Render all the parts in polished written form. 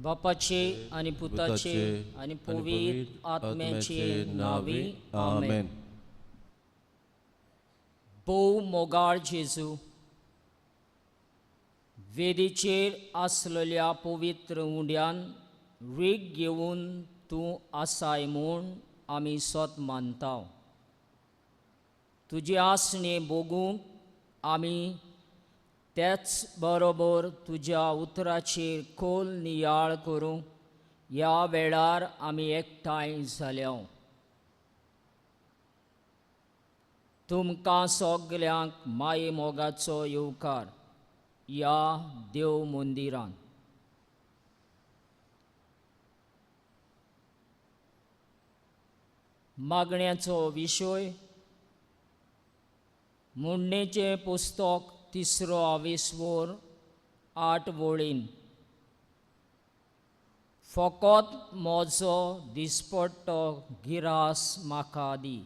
बापाचे आनी पुताचे आनी पवित्र आत्म्याचे नांवी आमेन. भोव मोगाळ जेजू, वेदीचेर आसलेल्या पवित्र उंड्यान रीग घेवन तूं आसाय म्हूण आमी सोत मानता. तुजी आसणे भोगूंक आमी तेच बरोबर तुज्या उतराचेर खोल नियाळ करूंक ह्या वेळार आमी एकठांय जाल्या. तुमकां सगल्यांक माये मोगाचो येवकार ह्या देव मंदिरान. मागण्याचो विशय म्हणणेचें पुस्तक तिसरो आवेसवर 8 वळीन. फकत म्हजो दिसपट्टो गिरास म्हाका दी.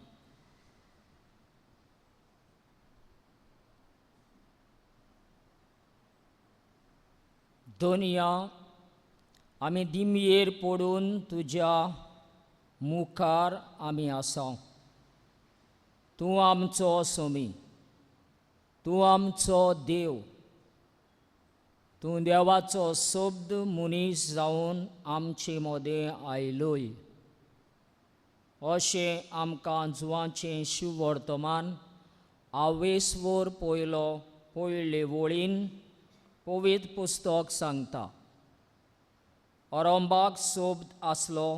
दोनया आमी दिमयेर पडून तुज्या मुखार आमी आसा. तूं आमचो सोमी, तूं आमचो देव. तूं देवाचो शब्द मनीस जावन आमचे मदें आयलोय अशें आमकां जुवाचें शिववर्तमान आवेसवर पयलो पयले वळीन पवित्र पुस्तक सांगता. अरंबाक शब्द आसलो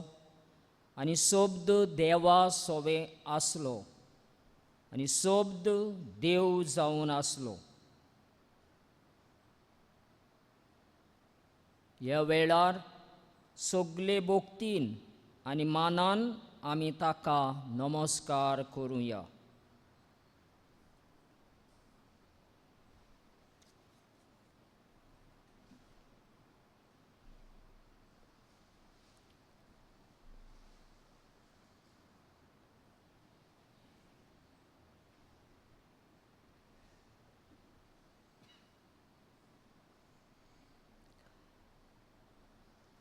आनी शब्द देवा सोवे आसलो आनी शब्द देव जावन आसलो. ह्या वेळार सगले भक्तीन आनी मानान आमी ताका नमस्कार करुया.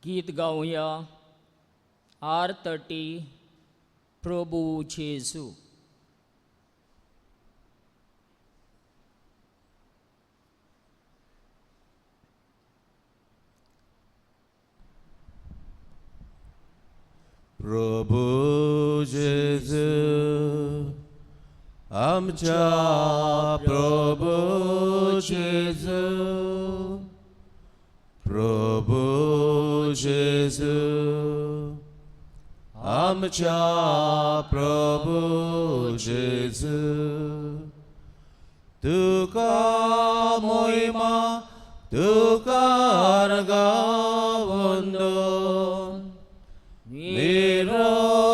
गीत गावया 8:30 प्रभु जेजू. प्रभु जेजू आमच्या प्रभु जेजू, प्रभु जेजू आमच्या प्रभु जेजू, तुका मोहिमा तुका अर्गावंदन निरंतरी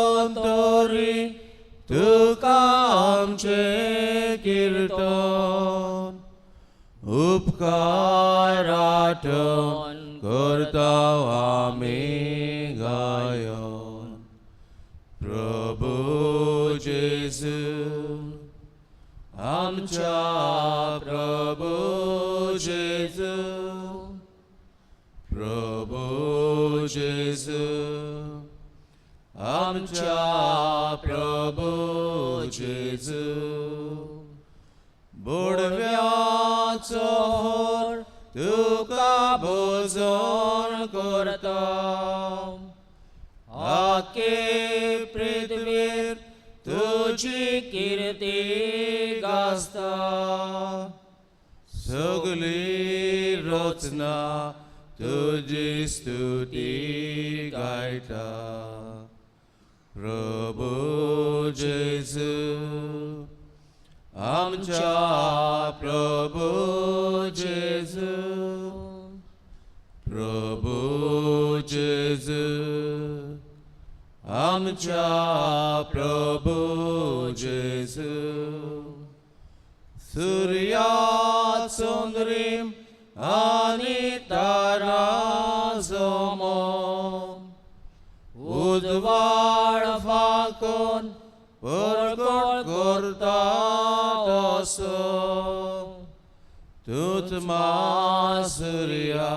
तुका आमचें कीर्तन उपकार आठवण करता आमी गायन. प्रभु जेजू आमच्या प्रभु जेजू, प्रभु जेजू आमच्या प्रभु जेजू, बुडव्याचो होर तुका भोजन करता, आखे पृथ्वीर तुजी कीर्ती गाजता. सगली रचना तुजी स्तुती गायता. प्रभु जेजू आमच्या प्रभु जेजू, प्रभु जेजू आमच्या प्रभु जेजू, सुर्या चंद्रीम आनी तारा जमो उजवाड फांकून परगट करता तसो तूंच मा सुर्या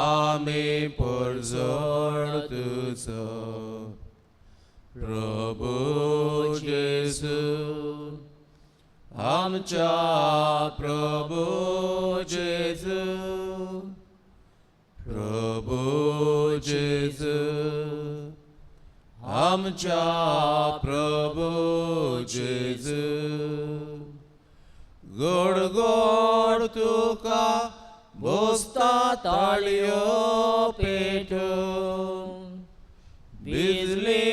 आमी परजळ तुजो प्रभू जेजू आमच्या प्रभू जेजू प्रभू जेजू आमच्या प्रभू जेजू गोड गोड तुका बोसता ताळयो पेटून बिजली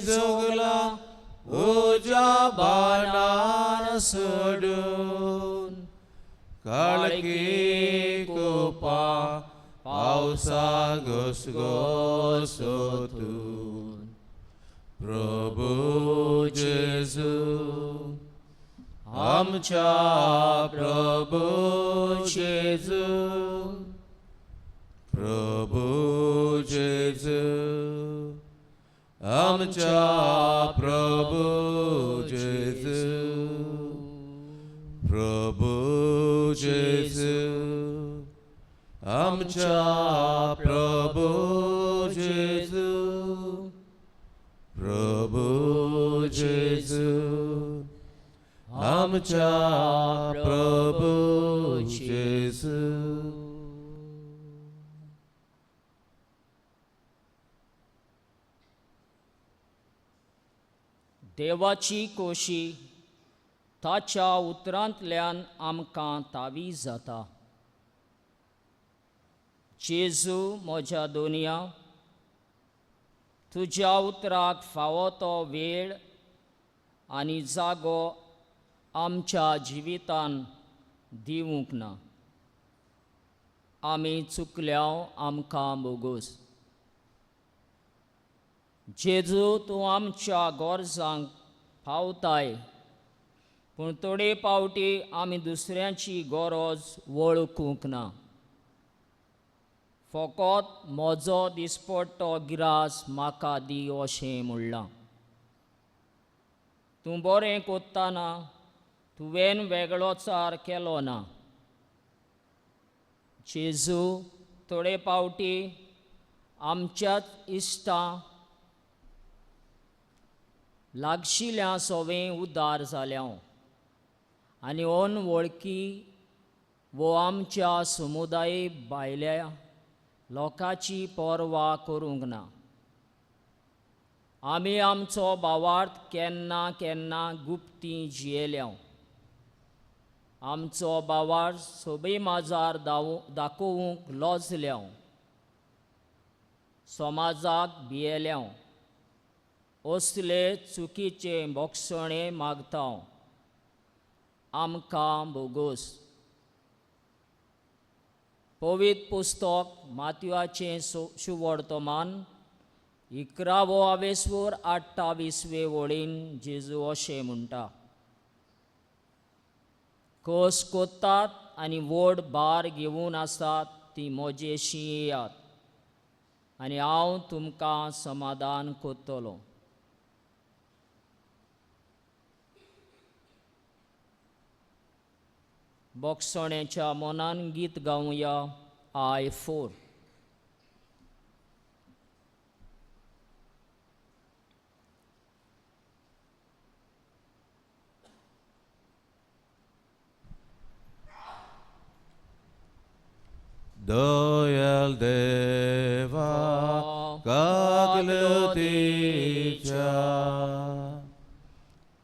जोगला उज्या बाणान सोडून काळखी कोपा पावसा घसघसोतून प्रभू जेजू आमच्या प्रभू जेजू प्रभू जेजू आमच्या प्रभू जेजू प्रभू जेजू आमच्या प्रभू जेजू प्रभू जेजू आमच्या प्रभू जेजू. देवाची कोशी ताच्या उतरांतल्यान आमकां तावी जाता. जेजू म्हज्या दोनया तुज्या उतराक फावो तो वेळ आनी जागो आमच्या जिवितान दिवंक ना. आमी चुकल्या आमकां बोगोस. जेजू तूं आमच्या गरजांक पावताय पूण थोडे पावटी आमी दुसऱ्यांची गरज वळखूंक ना. फकत म्हजो दिसपट्टो गिरास म्हाका दी अशें म्हणलां. तूं बरें कोत्ताना तुवें वेगळोचार केलो ना. जेजू थोडे पावटी आमच्याच इश्टां लागशिल्या सोवें उदार जाल्या आनी अनवळखी वो आमच्या समुदाय भायल्या लोकांची पर्वा करूंक ना. आमी आमचो भावार्थ केन्ना केन्ना गुप्ती जियेल्या. आमचो भावार्थ सोबे माजार दाखोवंक लजल्या. समाजाक भियेल्या. असले चुकीचे बोगसणे मागता. आमकां बोगोस. पवित्र पुस्तक मातयाचें सुवर्तमान 11वो आवेस्वर 28वे वळीन जेजू अशें म्हणटा, कस कोत्तात आनी व्हड भार घेवन आसात ती म्हजेशी येयात आनी हांव तुमकां समाधान करतलो. बोगसण्याच्या मनान गीत गावया I4. दयाल देवा कागलतीच्या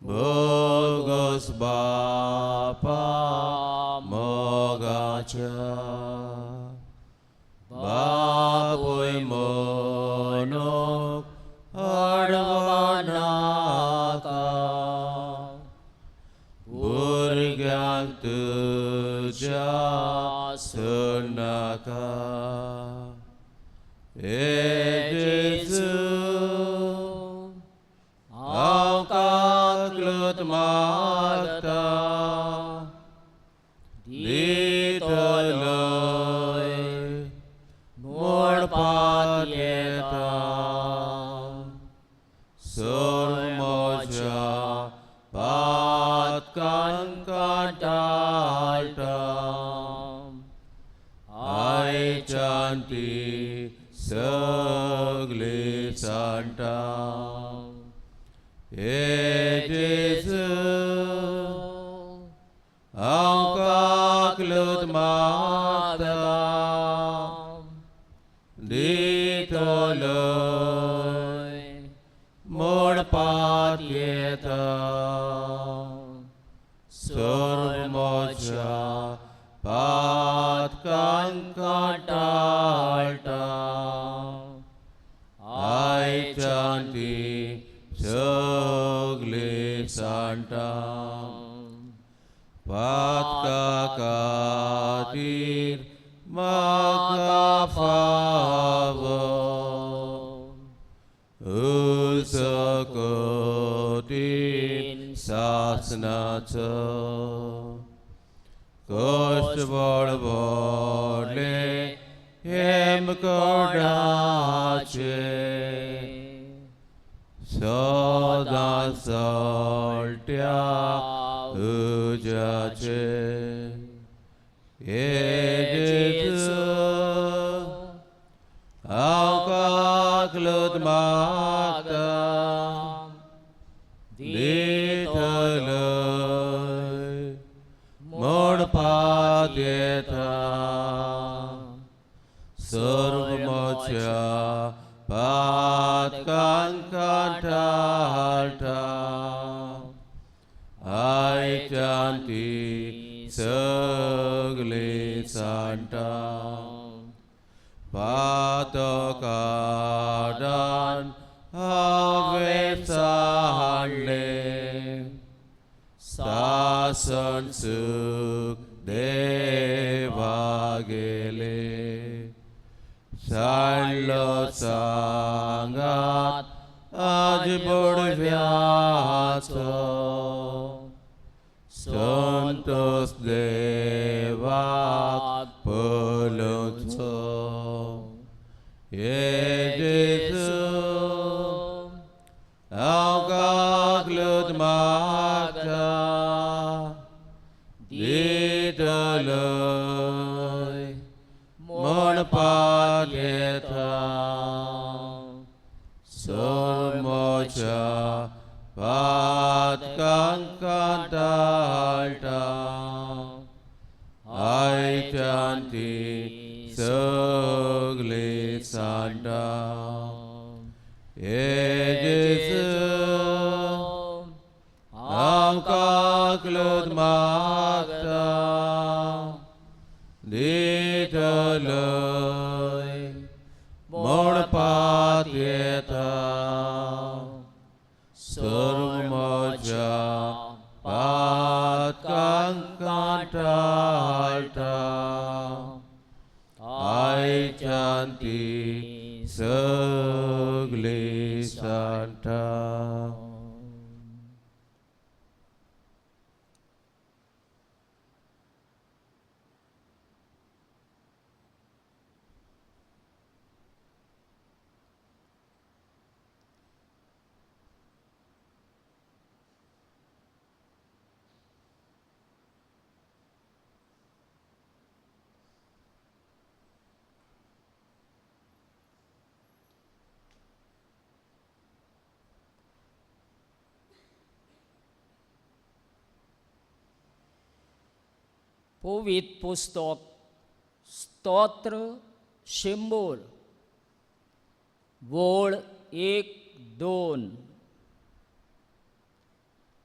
बोगस बापा मोगाच्या बापूय मनोक अडवानाका भुरग्यांक तुज्या सोडनाका. हे जेजू हांव काकलूत मागता दितलोय म्हणपाक येता सोड म्हज्या पातकांक टाळटा आयच्यान सांडटा. हे जेजू हांव काकलूत मागता दितलोय म्हूण पातयेता सर्व म्हज्या पातकांका टाळटा आयच्यान ती सगळी सांडटा. पातका खातीर म्हाका फावो उजकोतीन सासनाचो कश्ट बळबडले हेमकोडाचे सदां चळट्या उज्याचे. हे जेजू हांव काकलूत मागता दितलोय म्हूण पातयेता सर्व म्हज्या पातकांका टाळटा आयच्यान ती सगळी सांडटा. पातकादान हांवें सांडलें सासण सूख देवा गेलें सांडलो सांगात आज बोडव्याचो संतोष देवाक पळोवचो. हे जेजू हांव काकलूत मागता दितलोय म्हूण पातयेता सर्व म्हज्या पातकांका टाळटा आयच्यान ती सगळी सांडटा. हे जेजू हांव काकलूत मागता दितलोय म्हूण पातयेता सर्व म्हज्या पातकांका टाळटा आयच्यान ती सगळी सांडटा. पवित्र पुस्तक स्तोत्र 100 वळ 1 2.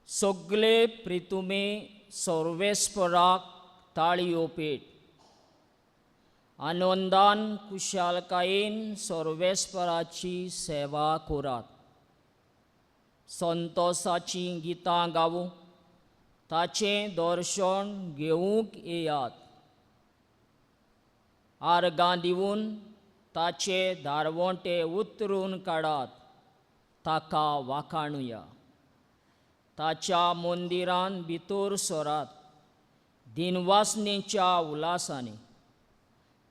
सगळे प्रितुमे सर्वेस्पराक ताळयो पेट आनंदान कुशालकायेन सर्वेस्पराची सेवा करात. संतोसाचीं गितां गावूं ताचें दर्शन घेवंक येयात. आर्गां दिवन ताचे दारवंटे उतरून काडात ताका वाखाणुया. ताच्या मंदिरान भितर सरात दिनवासनेच्या उल्हासांनी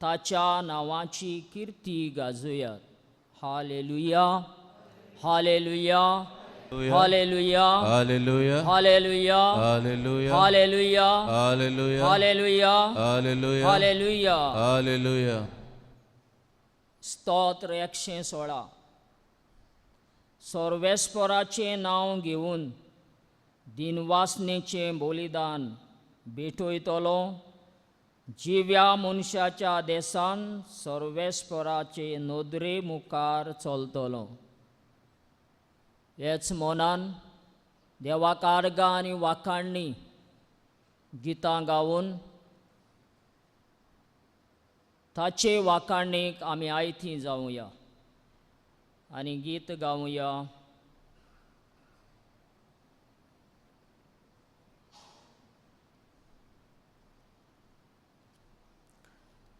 ताच्या नांवाची Kirti गाजोयात. Hallelujah hallelujah hallelujah hallelujah hallelujah hallelujah hallelujah hallelujah hallelujah hallelujah hallelujah. Hallelujah. स्तोत्र 116. सर्वेस्पराचें नांव घेवन दिनवासनेचें बलिदान भेटयतलो. जिव्या मनशाच्या देसान सर्वेस्पराचे नदरे मुखार चलतलो. हेच मनान देवाक आर्गां आनी वाखाणणी गितां गावन ताचे वाखाणणेक आमी आयती जावया आनी गीत गावया.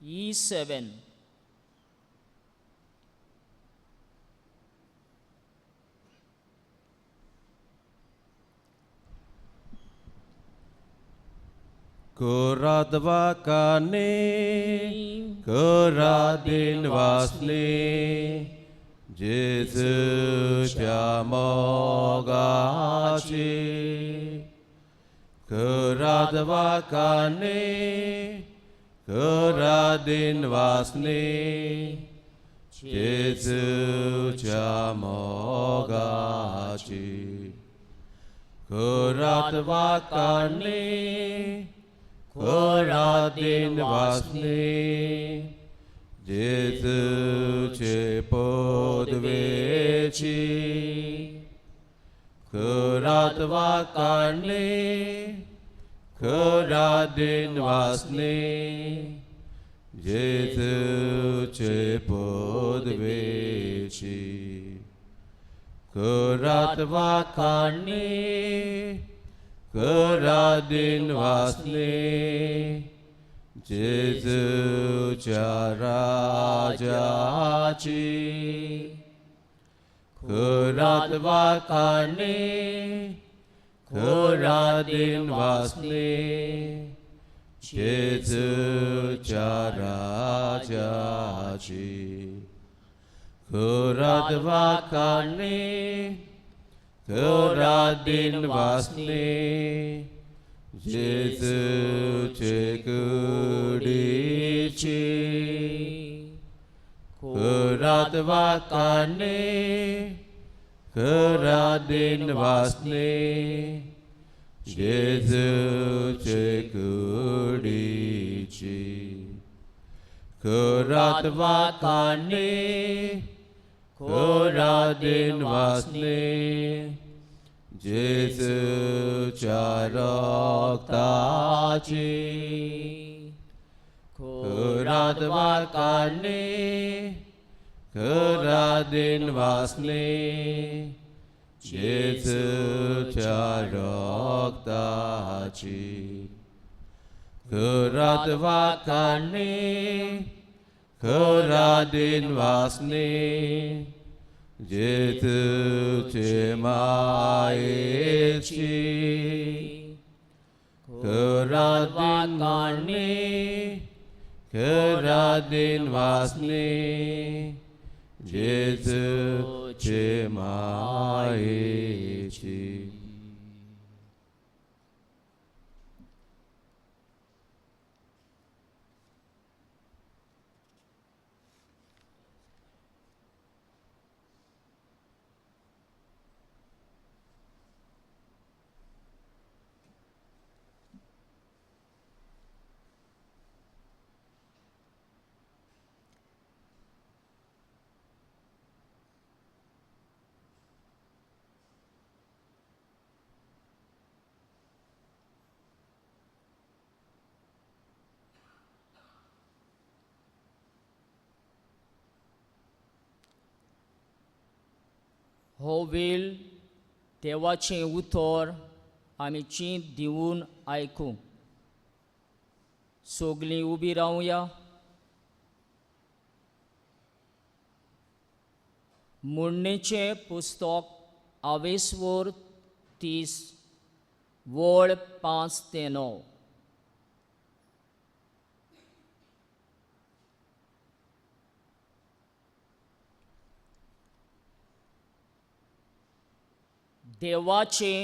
E7. Koradvakane, Koradinvasne, Jesuच्या मोगाची. Koradvakane, Koradinvasne, Jesuच्या मोगाची. Koradvakane, Koradinvasne, जेजूचे पदवेची. Koradvakane, Koradinvasne, जेजूचे पदवेची. Koradvakane, Koradinvasne, जेजूच्या राजाची. Koradvakane, Koradinvasne, जेजूच्या राजाची. Koradvakane, Koradinvasne, जेजूचे कुडीची. Koradvakane, Koradinvasne, जेजूचे कुडीची. Koradvakane, Koradinvasne, जेजूच्या रक्ताची. Koradvakane, Koradinvasne, जेजूच्या रक्ताची. Koradvakane, Koradinvasne, जेजूचे मायेची. Koradvakane, Koradinvasne, जेजूचे मायेची. हो वेळ देवाचें उतर आमी चींत दिवन आयकूंक. सगलीं उबी रावया. म्हणणेचें पुस्तक आवेसवर 30 वळ 5 ते 9. देवाचें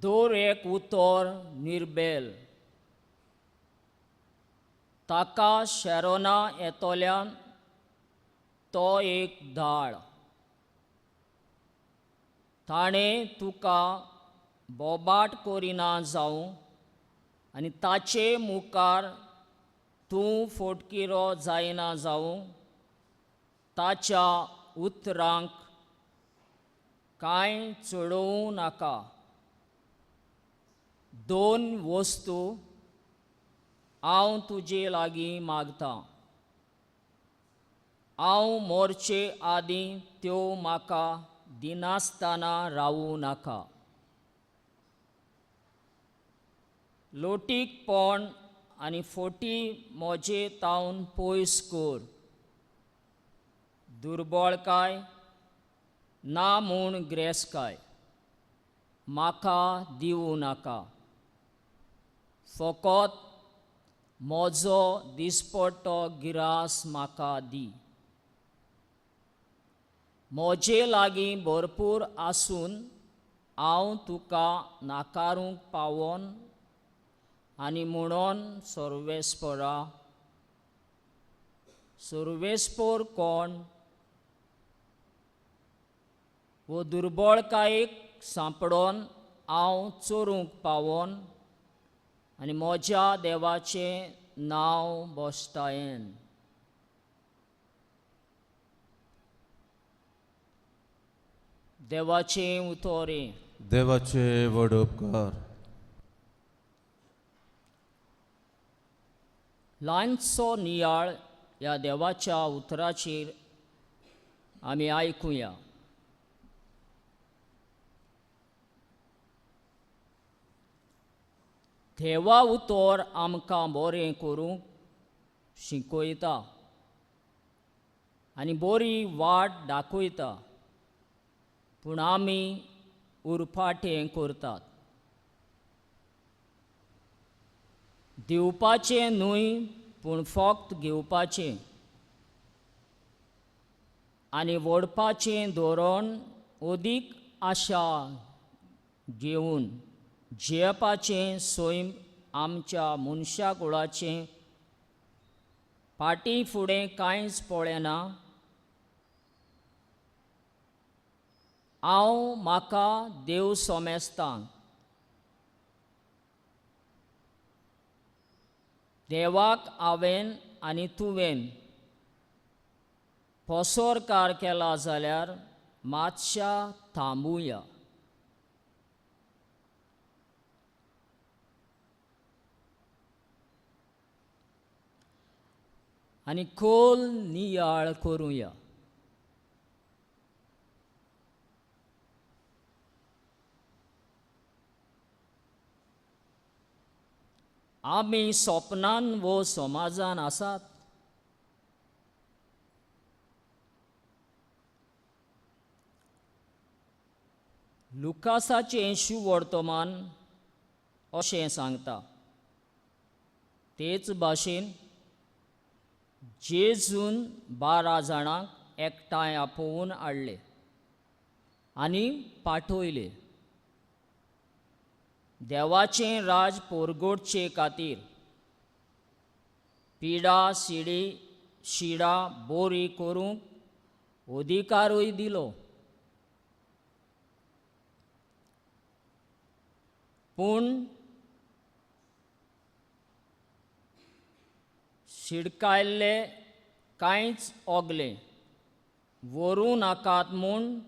दर एक उतर निर्बेल, ताका शेरोना येतल्यान तो एक दाळ. ताणें तुका बोबाट करिना जावं आनी ताचे मुखार तूं फोटकिरो जायना जावं। ताच्या उतरांक कांय चडोवं नाका। दोन वस्तू हांव तुजे लागीं मागतां, हांव मोरचे आदीं त्यो म्हाका दिनासतना रावूं नाका। लोटीकपण आनी फोटी म्हजे तावन पयस कर, दुर्बळकाय ना म्हूण ग्रेसकाय म्हाका दिवं नाका। फकत म्हजो दिसपट्टो गिरास म्हाका दी। म्हजे लागीं भरपूर आसून हांव तुका नाकारूंक पावोन आनी म्हणून सर्वेस्परा सर्वेस्पोर कोण वो दुर्बळकायेक सांपडोन हांव चोरूंक पावोन आनी म्हज्या देवाचें नांव बोस्तायेन। देवाचें उतोरें। देवाचे व्हड उपकार। ल्हानसो नियाळ ह्या देवाच्या उतराचेर आमी आयकुया। देवा उतर आमकां बरें करूंक शिकयता आनी बरी वाट दाखयता, पूण आमी उरफाटें करतात। दिवपाचें न्हय पूण फक्त घेवपाचें आनी वडपाचें धोरण अदीक आशा घेवन जियेवपाचें सैम आमच्या मनशा कुळाचें फाटीं फुडें कांयच पळयना। हांव म्हाका देव सोमेस्तां, देवाक हांवें आनी तुवें पोसोरकार केला जाल्यार मातशा थांबुया। आनी खोल नियाळ करुया। आमी सपनान वो समाजान आसात। लुकासाचें शुवर्तमान अशें सांगता, तेच भाशेन जेजून 12 जाणांक एकठांय आपोवन हाडले आनी पाठयले देवाचें राज पोरगोटचे खातीर पिडा सिडी शिडा बोरी करूंक अधिकारूय दिलो। पूण शिडकायल्ले कांयच ओगले व्हरूं नाकात म्हूण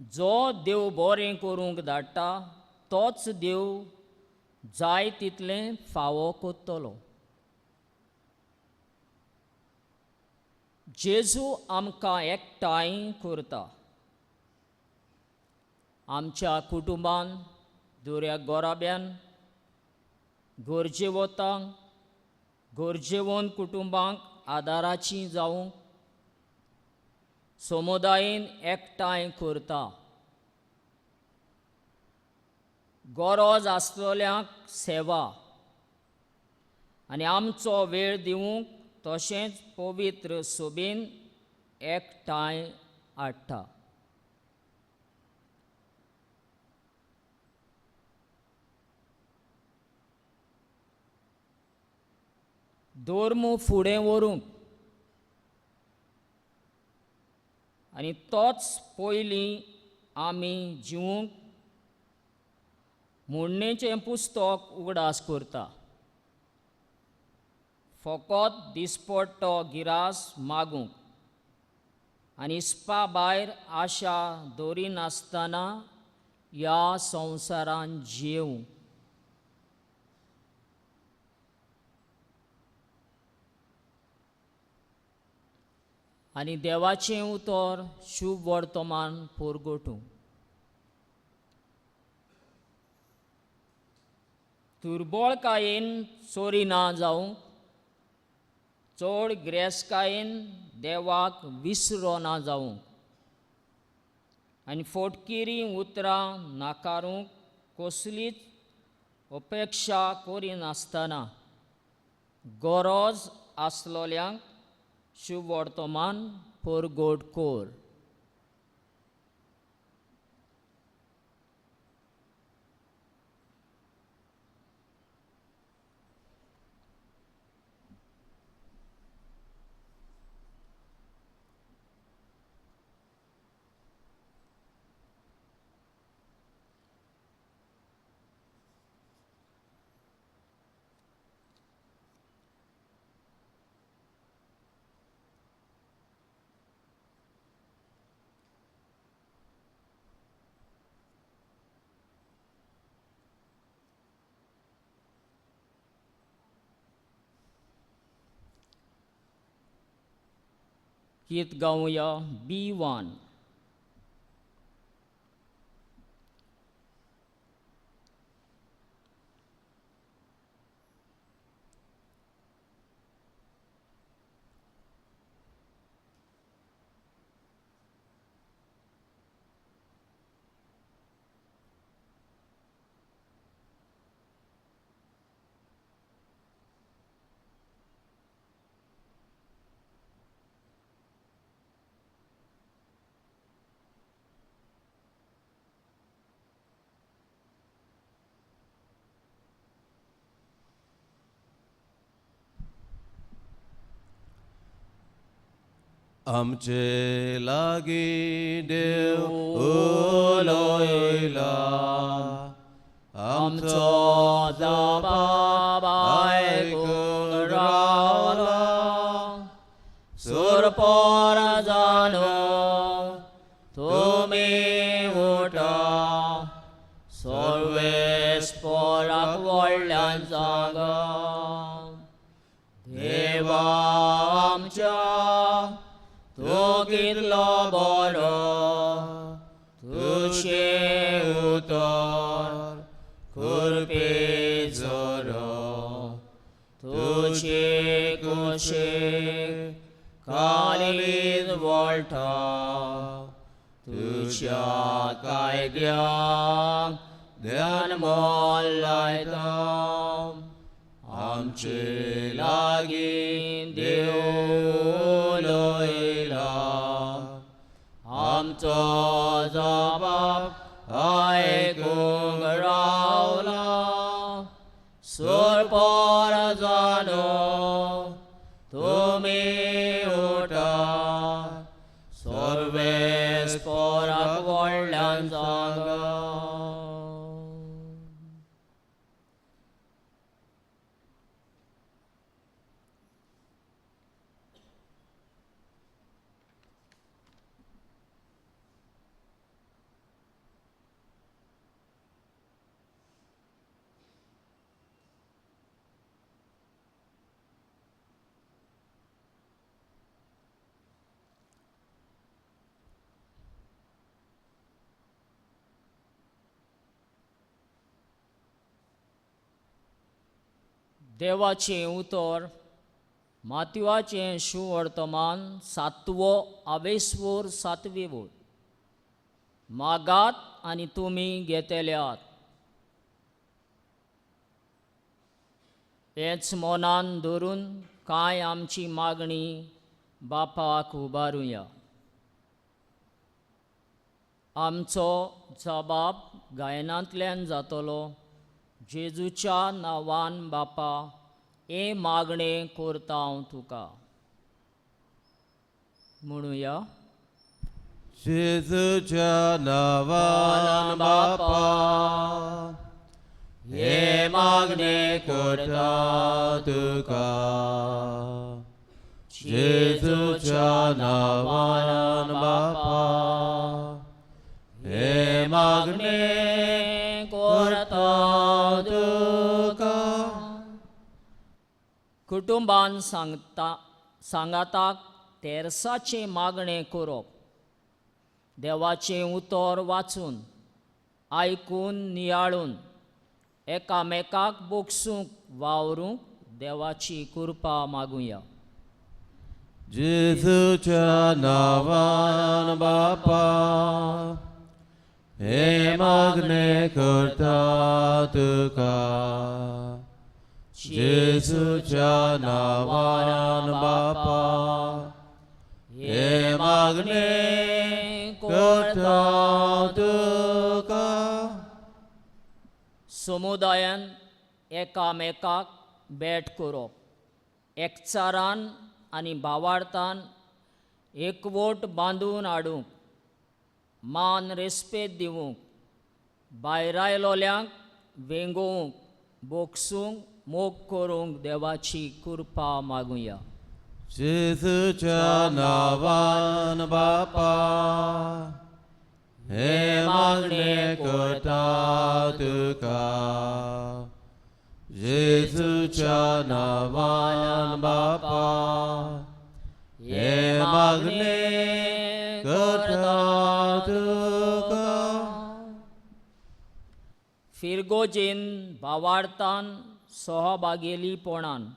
जो देव बरें करूंक धाडटा तोच देव जाय तितलें फावो करतलो। जेजू आमकां एकठांय करता, आमच्या कुटुंबान, दुऱ्या गोराब्यान, गरजेवतांक, गरजेवन कुटुंबांक आदाराची जावंक समुदायेन एकठांय करता। गरज आसलेल्यांक सेवा आनी आमचो वेळ दिवंक तशेंच पवित्र सोबीन एकठांय हाडटा। धर्म फुडें व्हरूंक आनी तोच पयलीं आमी जिवूंक म्हणणेचें पुस्तक उगडास करता. फकत दिसपट्टो गिरास मागूंक आनी इस्पा भायर आशा दवरिनासतना ह्या संवसारांत जियेवंक. आनी देवाचें उतर शुभ वर्तमान परगटूं. दुर्बळकायेन चोरी ना जावंक, चड गिरेस्तकायेन देवाक विसरो ना जावंक आनी फोटकिरी उतरां नाकारूंक कसलीच अपेक्षा करिनासतना गरज आसलोल्यांक शुभ वर्तमान परगट कर. गीत गावया B1. आमचे लागीं देव उलयला, आमचो जबाब आयकूंक रावला. सुरपोर जाणो तुमी उठा, सर्वेस्पोराक व्हडल्यान सांगा. देवा आमच्या तूं कितलो बरो, तुजें उतर खुरपी झरो, तुजे कुशीक कालीन वळटा, तुज्या कायद्याक ध्यान मोल लायता. आमचे लागीं देव उलयला, आमचो जबाब आयकूंक रावला. सुरपोर जाणो तुमी उठा, सर्वेस्पोराक व्हडल्यान सांगा. देवाचें उतर मातवाचें सुवर्तमान सातवो आवेस्वोर सातवी वोर. मागात आनी तुमी घेतल्यात. हेंच मनान धरून कांय आमची मागणी बापाक उबारुया. आमचो जबाब गायनांतल्यान जातलो. जेजूच्या नांवान बापा हे मागणें करता हांव तुका. म्हणुया. जेजूच्या नांवान बापा हे मागणे करता तुका. जेजूच्या नांवान बापा हे मागणे करता तुका. कुटुंबान सांगता सांगाताक तेरसाचें मागणें करप, देवाचें उतर वाचून आयकून नियाळून एकामेकाक बोगसूंक वावरूंक देवाची कृपा मागुया. जेजूच्या नांवान बापा हे मागणे करता तुका. जेजूच्या नांवान बापा हे मागणे करता तुका. समुदायान एकामेकाक भेट करप, एकचारान आनी भावार्थान एकवट बांदून हाडूंक, मान रेस्पेद दिवंक, भायरायलोल्यांक वेंगोवंक, बोगसूंक, मोग करूंक देवाची कृपा मागुया. जेजूच्या नांवान बापा हे मागणे करता तुका. जेजूच्या नांवान बापा हे मागणे करता तुका. फिरगोजेन भावार्थान सहभागेलीपणान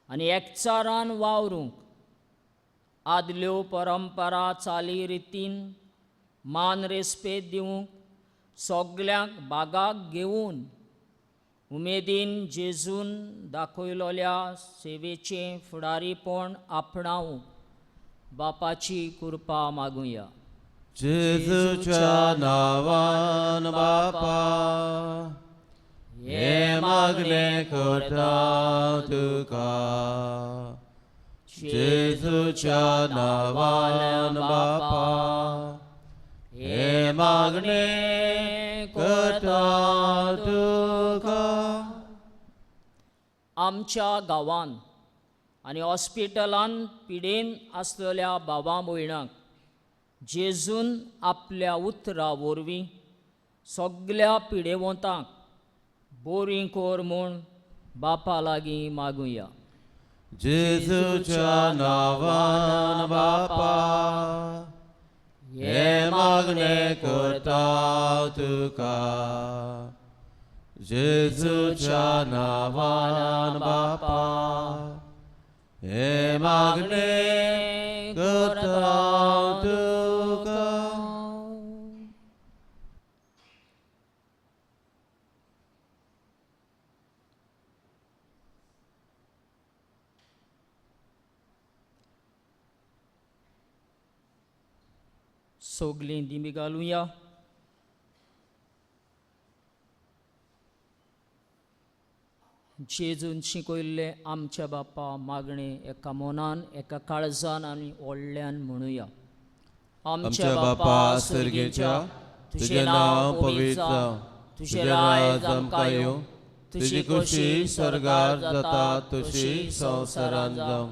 आनी एकचारान वावरूंक, आदल्यो परंपरा चाली रितीन मान रेस्पेद दिवंक, सगल्यांक बागाक घेवन उमेदीन जेजून दाखयलोल्या सेवेचें फुडारीपण आपणावंक बापाची कृपा मागुया. जेजूच्या नांवान बापा हे मागणे करता तुका. जेजूच्या नांवान बापा हे मागणे करता तुका. आमच्या गांवान आनी हॉस्पिटलान पिडेन आसलेल्या बाबा भयणांक जेजून आपल्या उतरा वरवीं सगल्या पिडेवंतांक बोरीं कर म्हूण बापा लागीं मागुया. जेजूच्या नांवान बापा हे मागणे करता तुका. जेजूच्या नांवान बापा हे मागणे करता तुका. सगलीं दिमी घालुया. जेजून शिकयल्लें आमच्या बापा मागणें एका मनान, एका काळजान आनी व्हडल्यान म्हणुया. आमच्या बापा सर्गेच्या, तुजें नांव पवित्र जावं, तुजें राज आमकां येवं, तुजी खोशी स्वर्गार जाता तशी संवसारांत जावं.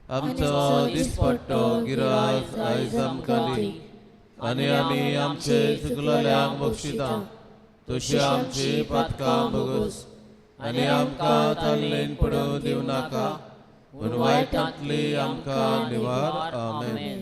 आमचो दिसपट्टो गिराज आयज आमकां दी, आनी आमी आमचे चुकलेल्यांक बक्षिता तशी आमची पातकां भोगोस, आनी आमकां ताल्लेन पडूं दिवं नाका, पूण वायटांतली आमकां निवार. आमेन.